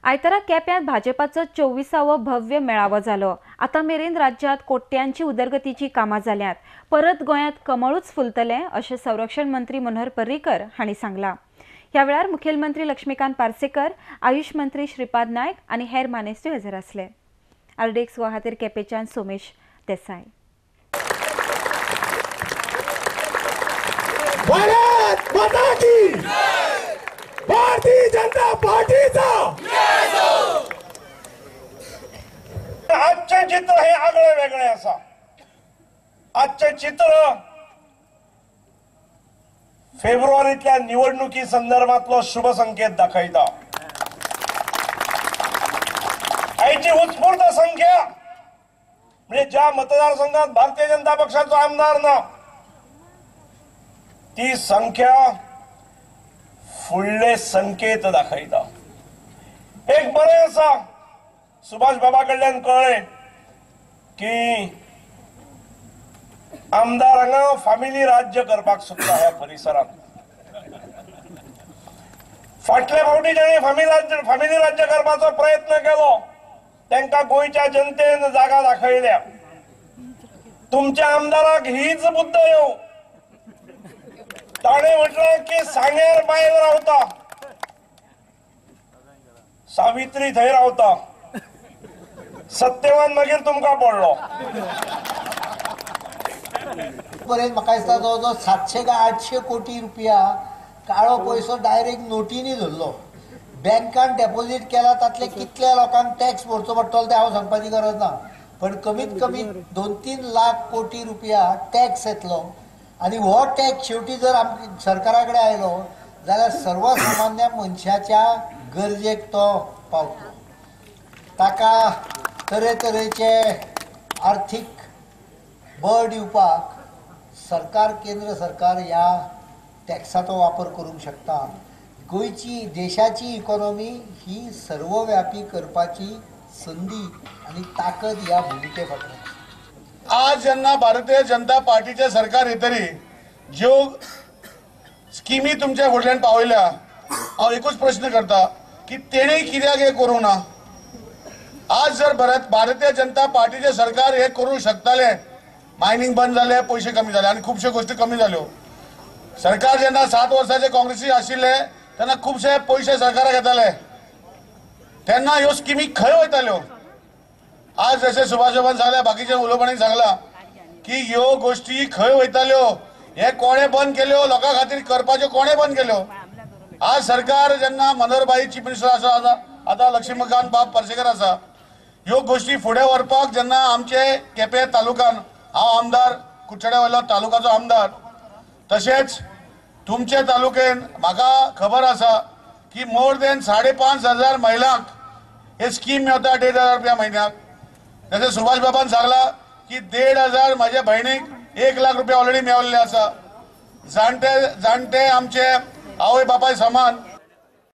आयतारा केप्यांत भाजपाचो 24वो भव्य मेळावो जालो। आतां मेरेन राज्यांत कोट्यांची उदरगतीची कामां जाल्यांत, परत गोंयांत कमळूच फुलतलें अशें संरक्षण मंत्री मनोहर पर्रीकर हांणी सांगलां। ह्या वेळार मुखेलमंत्री लक्ष्मीकांत पार्सेकर, आयुष मंत्री श्रीपाद नायक आनी हेर मानेस्तूय हजर आसले। आरडीएक्स गोवा खातीर केपेंच्यान सोमेश देसाय। भारत माता की भारतीय जनता पार्टीचा आजचे चित्र हे आगळे वेगळे आसा। आजचे चित्र फेब्रुवारीतल्या निवडणुकी संदर्भातलो शुभ संकेत दाखयता। आयची उत्स्फूर्त संख्या म्हणजे ज्या मतदारसंघात भारतीय जनता पक्षाचो आमदार ना ती संख्या फुडले संकेत दाखयता। एक बरें आसा, सुभाष बाबा कडल्यान कळ्ळें की आमदार हांगा फामिली राज्य करपाक सोदता ह्या परिसरांत। फाटले फावटी जाणें फामिली राज्य करपाचो प्रयत्न केलो तांकां गोंयच्या जनतेन जागा दाखयल्या। तुमच्या आमदाराक हीच बुद्ध येवं, ताणें म्हटलें की सांग्यार बायल रावता, सावित्री थंय रावता, सत्यवान मागीर तुमकां पडलो। पर्यंत म्हाका दिसता जवळ जवळ 700 काय 800 कोटी रुपया काळो पयसो डायरेक्ट नोटींनी धरलो। बँकान डेपोजीट केला तातले कितल्या लोकांक टॅक्स भरचो पडटलो तें हांव सांगपाची गरज ना, पण कमीत कमी 2-3 लाख कोटी रुपया टॅक्स येतलो आनी हो टॅक्स शेवटी जर आमच्या सरकारा कडेन आयलो जाल्यार सर्वसामान्य मनशाच्या गरजेक तो पावतलो। ताका तरेतरेचे आर्थीक बळ दिवपाक सरकार, केंद्र सरकार ह्या टॅक्साचो वापर करूंक शकता। गोंयची, देशाची इकॉनॉमी ही सर्वव्यापी करपाची संदी आनी ताकद ह्या भुमिके फाटल्यान। आज जेन्ना भारतीय जनता पार्टीचे सरकार येतरी ज्यो स्किमी तुमच्या फुडल्यान पावयल्या, हांव एकूच प्रश्न करता की तेणी कित्याक हें करूंक ना? आज जर भारतीय जनता पार्टीचे सरकार हे करूंक शकताले, मायनिंग बंद जालें, पयशे कमी जाले आनी खुबश्यो गोश्टी कमी जाल्यो। सरकार जेन्ना 7 वर्सांचे काँग्रेसी आशिल्ले तेन्ना खुबशे पयशे सरकाराक येताले, तेन्ना ह्यो स्किमी खंय वयताल्यो? आज जशें सुभाष बाबान सांगलें, बाकीच्या उलोवपांनी सांगलां की ह्यो गोश्टी खंय वयताल्यो, हे कोणें बंद केल्यो, लोकां खातीर करपाच्यो कोणें बंद केल्यो? आज सरकार जेन्ना मनोहरभाई चीफ मिनिस्टर आसा, आतां लक्ष्मीकांत बाब पार्सेकर आसा, ह्यो गोश्टी फुडें व्हरपाक जेन्ना आमचे केपें तालुक्यान हांव आमदार, कुडचड्या वयलो तालुकाचो आमदार, तशेंच तुमचे तालुक्यान म्हाका खबर आसा की मोर देन 5,500 महिलांक हे स्कीम मेळटा 1,500 रुपया म्हयन्याक। जशें सुभाष बाबान सांगलां की 1,500 म्हाज्या भयणीक 1 लाख रुपया ऑलरेडी मेळिल्ले आसा। जाणटे जाणटे आमचे आवय बापाय समान